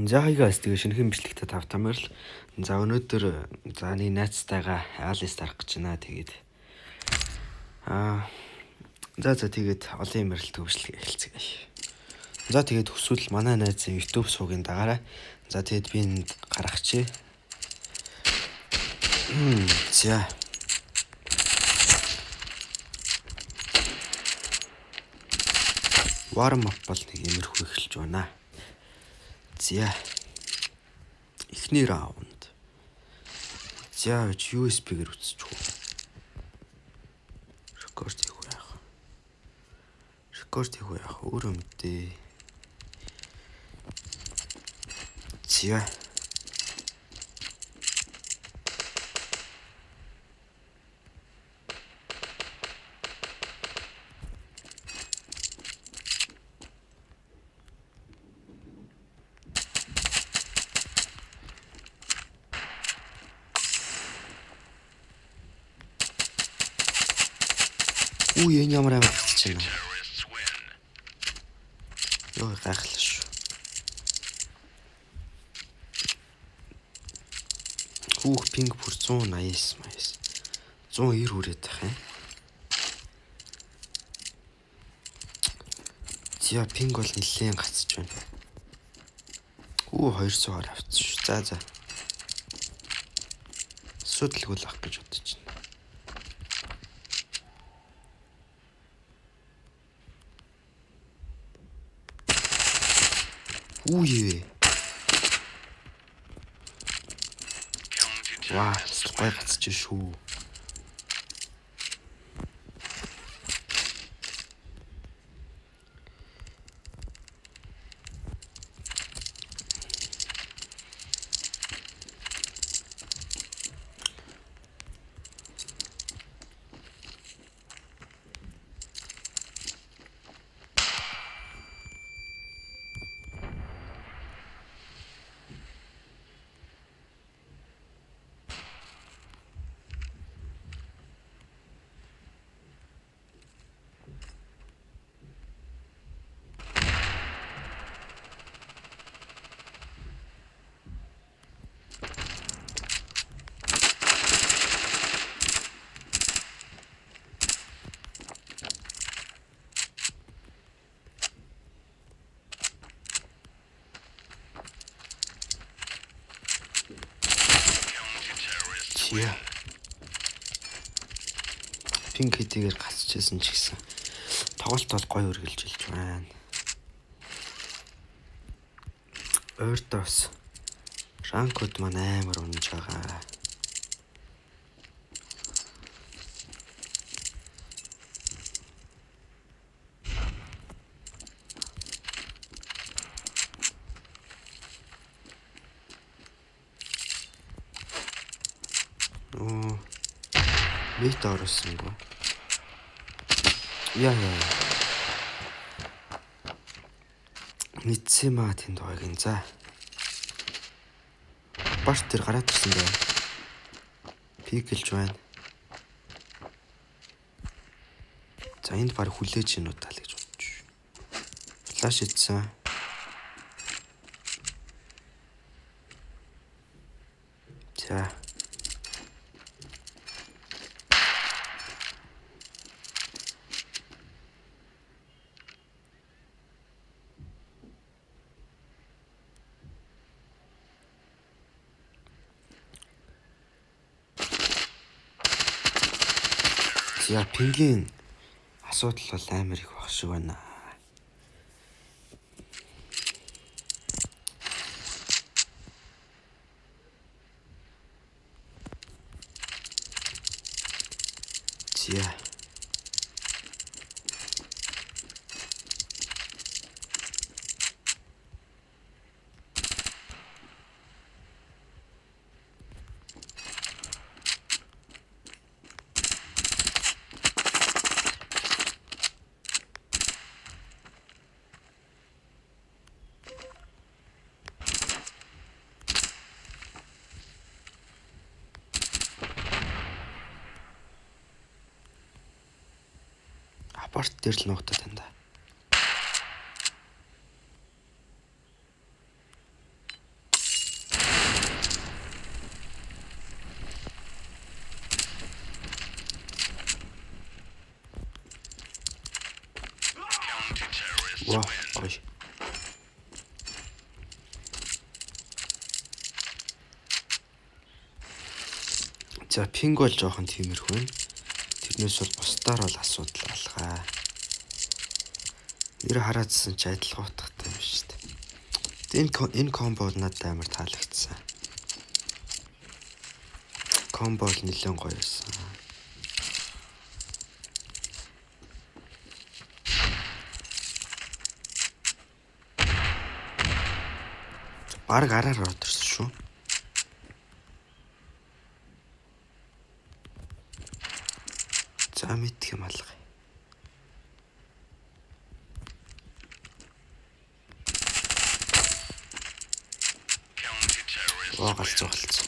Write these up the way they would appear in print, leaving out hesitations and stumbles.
За hi guys, тэгээ шинэхэн бичлэгтээ тавтаа морил. За өнөөдөр за нэг найзтайгаа Alice дарах гэж байна. Тэгээд за тэгээд олон юм ярил төвшлэг эхэлцгээе. За тэгээд хүсвэл манай найзын YouTube суугийн дагаарай. За тэгээд би энд гаргachээ. За. Warm up бол нэг иймэрхүү эхэлж байна. За. Эхний раунд. За USB-гээр үзчих үү. Рекорд хийх үү яах. Рекорд хийх үү яах. Өөрөө мэдээ. За. Үу энэ ямар амар хэцүү юм. Йоо гайхлаа шүү. Хүүх пинг бүр 189 маяс. 190 хүрээд байх юм. За пинг бол нэлээд гацж байна. Үу 200-аар авчихсан шүү. За за. Асуудалгүй л ах гэж бодож байна. Үу ээ. Ваа, гой гацж шүү. Зя. Пинг хэдийгээр гацчихсан ч гэсэн тоглолт бол гоё үргэлжилж байна. Ойртоо бас ранкууд маань амар унж байгаа. Оо. Мит оруулсангүй. Яа яа. Мэдсэн маа тэнд байг юм за. Барт тэр гараад ирсэн байна. Пиклж байна. За энд баг хүлээж ийн удаа л гэж бодож. Флаш идсэн. За. За пингийн асуудал бол амар их баг шиг байна. За. Апарт дээр л нуугдаад байна да. Оо, гоё. За ping бол жоохон тиймэрхүү байна. Тэрнээс бол бусдаар бол асуудал алгаа. Нэр хараадсан ч адилхан утгатай юм шүү дээ. Энэ combo бол надад амар таалагдсан. Combo бол нэлээд гоё байсан. Бараг араар ороод ирсэн шүү. За мэдх юм алга. Оо галзуу галзуу.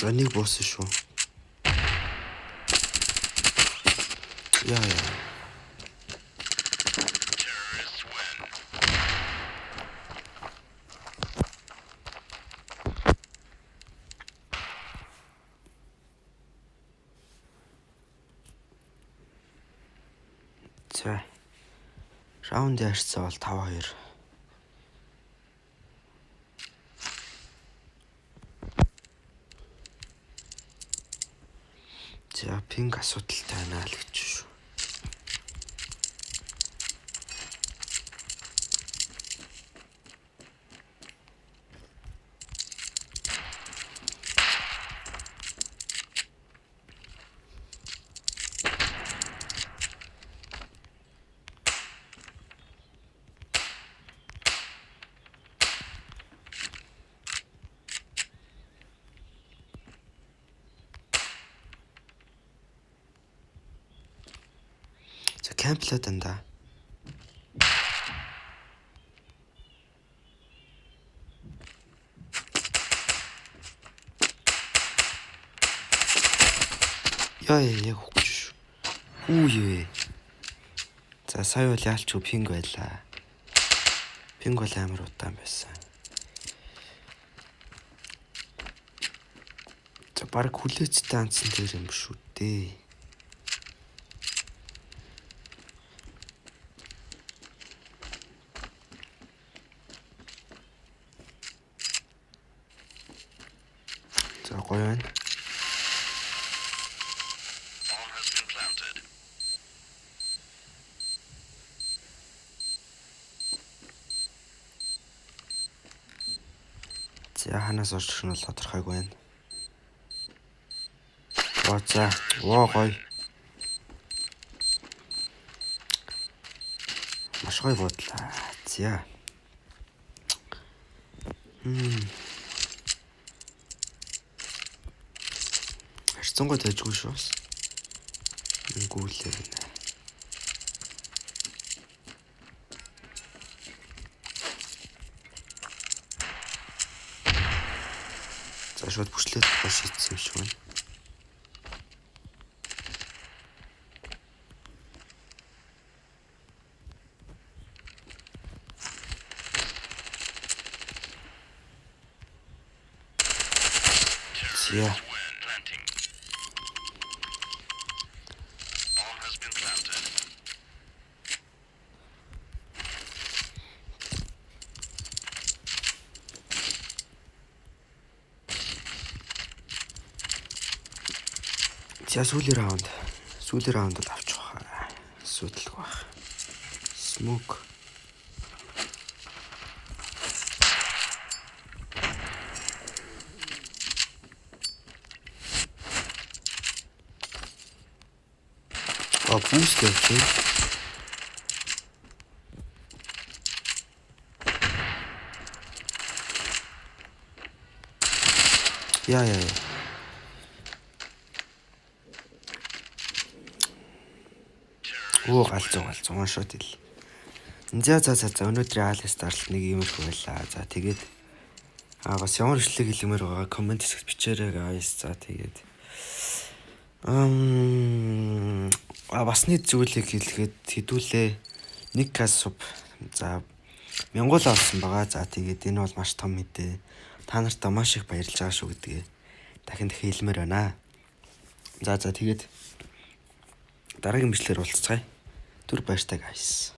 За нэг буусан шүү. Яа яа. За. Раунд ярьцаа бол 5-2. За ping асуудалтай байна л гэж шүү. За camp лаа дандаа. Яа яа яг хөөх шүү. Хүү юу. За сая бол яалч ping байлаа. Ping бол амар удаан байсан. За баг хүлээцтэй анцсан дээр юм шүү дээ. За гоё байна. За ханаас орж ирэх нь бол тодорхойгүй байна. Оо за, оо гоё. Маш гоё буудлаа. За. Харьцангуй тайжгүй шүү бас. Гүйлээ гинэ. За шууд бүшлээд шийдсэн юм шиг байна. За. За сүүлийн раунд. Сүүлийн раунд бол авчих واخа. Асуудалгүй байх. Smoke. А boost явж байна. Яа яа яа. Оо галзуу галзуу one shot ил. За за за за өнөөдрийн Alice дарлт нэг иймэрхүү байлаа. За тэгээд Бас ямар бичлэг хийлгэмээр байгаа comment хэсэгт бичээрэй, guys. За, тэгээд бас нэг зүйлийг хэлэхэд хэдүүлээ 1K sub, за, мянгуулаа олсон байгаа. За, тэгээд энэ бол маш том мэдээ. Та нартаа маш их баярлж байгаа шүү гэдгээ дахин дахин хэлмээр байна. За, тэгээд дараагийн бичлэгээр уулзцгаая. Түр баяртай, guys.